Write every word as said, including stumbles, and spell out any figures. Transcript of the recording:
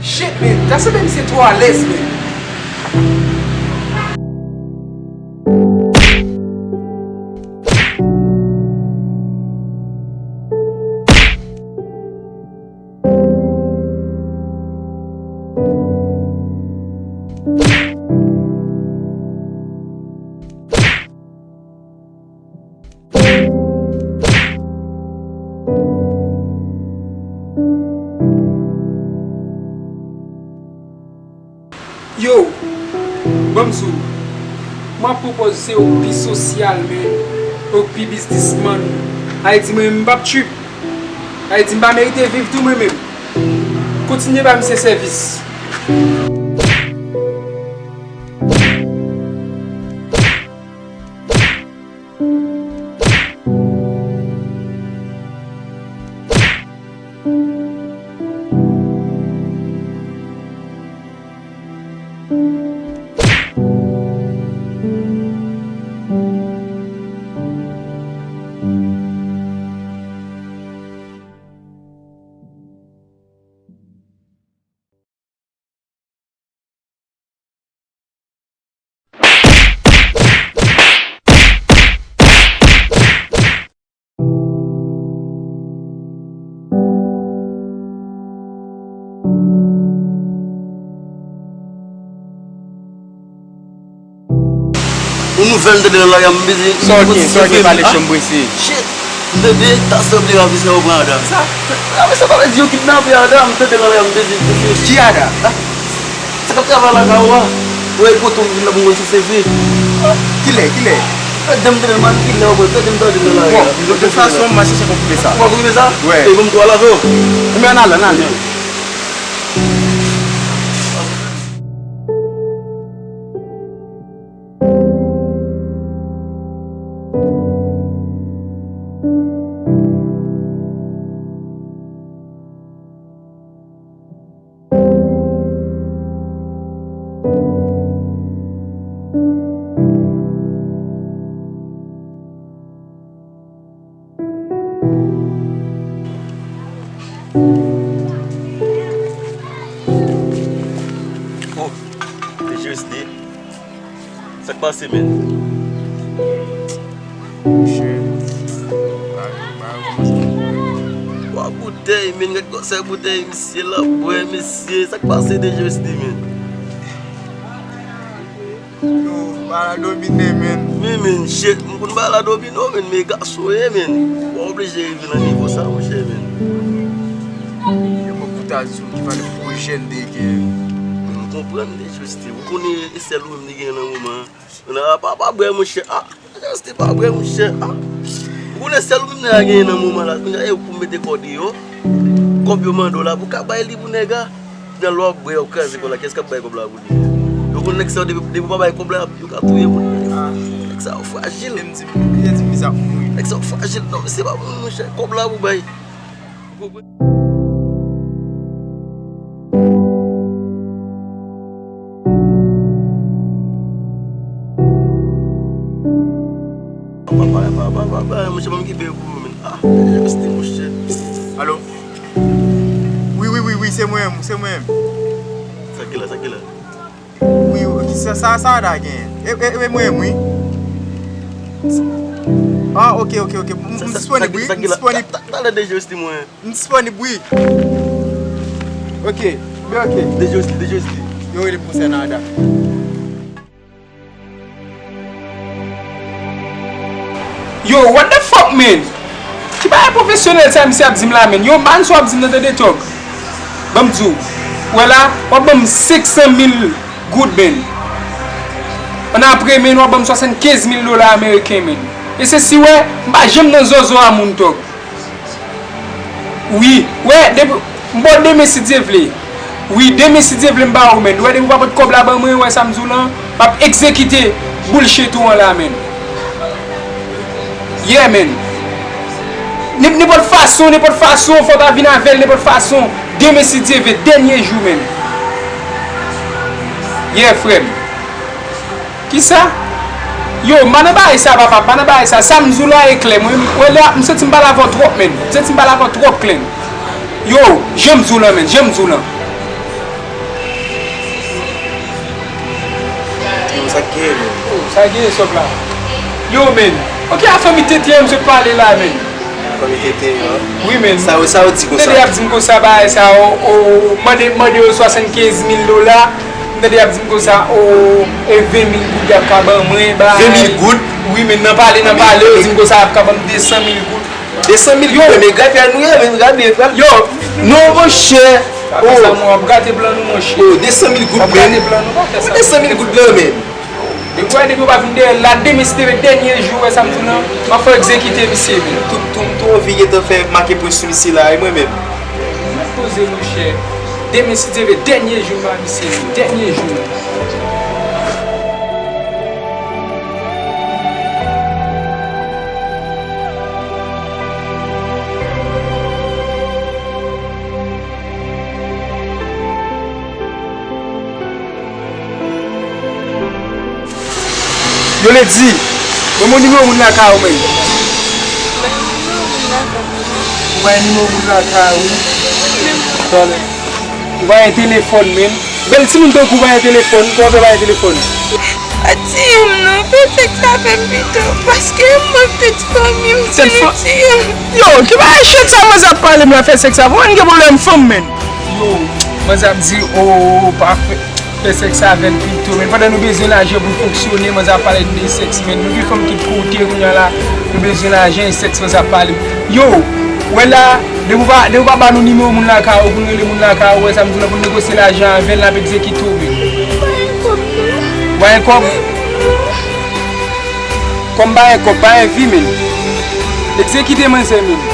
Shit, man, ta sanble misye twò alèz, man. Yo, ban m di w, m ap pwopòze w pi sosyal, men, w pi biznismann. Ayiti, mwen menm, m p ap trip. Ayiti, m pa merite viv tou, mwen menm. Kontinye ba misye sèvis. Yon nouvèl m tande nan lari a, m bezwen. Sa w gen, sa w gen, pale cho, m prese. Shit! M tande ta sanble ravizè yo pran Ada. Sa? Ravizè pa vle di yo kidnape Ada, m tande nan lari a, m bezwen. Ki Ada? Ah, sa k ap travay lakay ou a? Ou wè poto m vin la pou m wè si se vre. Ah, kilè, kilè? Tande m tande l, man, kilè ou wè, tande m tande l nan lari a. Bon, de tout fason, m a chèche konfime sa. Ou a konfime sa? Wi. E bon, m tou al avè w. Ebyen, ann ale, ann ale. Oh, J S D. Sa k pase, men? Monchè, bagay, bagay kòmanse. Wa boutèy, men, gad gwosè boutèy, misye, l ap bwè, mesye. Sa k pase, D J S D, men? Yo, bal la domine, men. Men, men, shit, m konn bal la domine w, men, men gason w ye, men. W pa oblije rive nan nivo sa, monchè, men. Yo, mwen koute a di w ki fè pou jèn de gen. Men m konprann, D J S D. Ou konnen e sèl ou menm li gen nan moman an. Nan pa, pa bwè, monchè. Ah, Justin pa bwè, monchè. Ah. Ou konnen sèl ou menm nèg la genyen nan moman la. Kounya, e pou mete kò deyò. Kòb yo mande w la, pou ka bay li pou nèg la. Kounya, lè w ap bwè, w ap kraze kò la, kiyès k ap bay kòb la pou li? Yo konn nèg sa yo, depi, depi w pa bay kòb la, yo ka touye moun. Nèg sa yo frajil. Nèg sa yo frajil. Non, men se pa pou moun, monchè. Kòb la pou bay. Pa, pa, pa, pa, pa, pa, monchè, pa m ki peye pou ou, men. Ah, reste, monchè. Alo? Wi, wi, wi, wi, se mwen menm, se mwen menm. Sa ki la, sa ki la? Wi, wi, sa, sa, sa Ada genyen. E, e, e mwen menm, wi. Ah, ok, ok, ok. M, m disponib, wi, m disponib. Ta, talè deje, reste mwen. M disponib, wi. Ok, men ok. Dangerously, dangerously. Yo rele m konsa nan radar. Yo, what the fuck, man? Ki bagay pwofesyonèl sa misye ap di m la, man? Yo, man, sa w ap di m nan, tande, Tòg. Ban m di w. Wè la, w ap ban m senk san mil goud, man. Annapre, man, w ap ban m swasannkenz mil dola ameriken, man. E se si, wè, m pa janm nan zozo a moun, Tòg. Wi, wè, depi, m ba w demen si Dye vle. Wi, demen si Dye vle m ba ou, man. Wè, depi w pa pot kòb la ban mwen, wè sa m di w lan, m ap egzekite bullshit ou an la, man. Yeah, man. Nenp-, nenpòt fason, nenpòt fason, fò w ta vin avè l, nenpòt fason. Demen si Dye vle, dènye jou, man. Yeah, frè m. Kisa? Yo, m pa nan bagay sa, papa, m pa nan bagay sa. Sa m di w la e klè. Mwen, mwen la, m santi m pale avè w twòp, man. M santi m pale avè w twòp, Clen. Yo, jan m di w lan, man, jan m di w lan. Yo, sa k genyen, man? Yo, sa k genyen, sòt la? Yo, man. Ok, a fanmi tete an, m sot pale la, man. Fanmi tete an. Wi, men. Sa yo, sa yo di konsa? M tande y ap di m konsa, bagay sa, o, o, mande, mande yo swasannkenz mil dola. M tande y ap di m konsa, o, e ven mil goud y ap ka ban mwen, bagay. Ven mil goud? Wi, men nan pale, nan pale, yo di m konsa y ap ka ban m de san mil goud. De san mil goud, men gade, nou ye, men gade, gade. Yo, non, monchè. Papa, sa mwen ap gate plan nou, monchè. O, de san mil goud, men. Ap gate plan nou, pa fè sa. De san mil goud lan, men. Depi w wè nèg yo pa vin dèyè l la, demen si te vle dènye jou, wè sa m di w lan, m ap fè w egzekite misye, men. Tou, tou, m tou anvi gentan fè make pwen sou misye la, e mwen menm. Mèt poze, monchè. Demen si Dye vle, dènye jou m ba misye, men. Dènye jou. Yo le di, ban mwen nimewo moun lakay ou, men. Ou pa gen nimewo moun lakay ou? Talè. Ou pa gen telefòn, men. Bèl timoun tankou ou pa gen telefòn, kòman fè pa gen telefòn? Pa tiye m non, fè sèks avè m pito, paske m manke ti fanmi m, ti fanmi m. Yo, ki bagay chèt sa manzè ap pale m la, fè sèks avè m, ou gen pwoblèm fanm, men. Yo, manzè ap di, o, o, o, pa fè, fè sèks avè l pito, men pandan nou bezwen lajan pou fonksyone, manzè ap pale nou de sèks, men nou gen fanm tout kote kounye a la, nou bezwen lajan e sèks manzè ap pale. Yo, wè la, depi w pa, depi w pa ba nou nimewo moun lakay ou pou n rele moun lakay ou, wè sa m di w la, pou n negosye lajan avè l, n ap egzekite w, men. Pa gen kòb non. Pa gen kòb? Kòm pa gen kòb, pa gen vi, men. Egzekite manzè, men.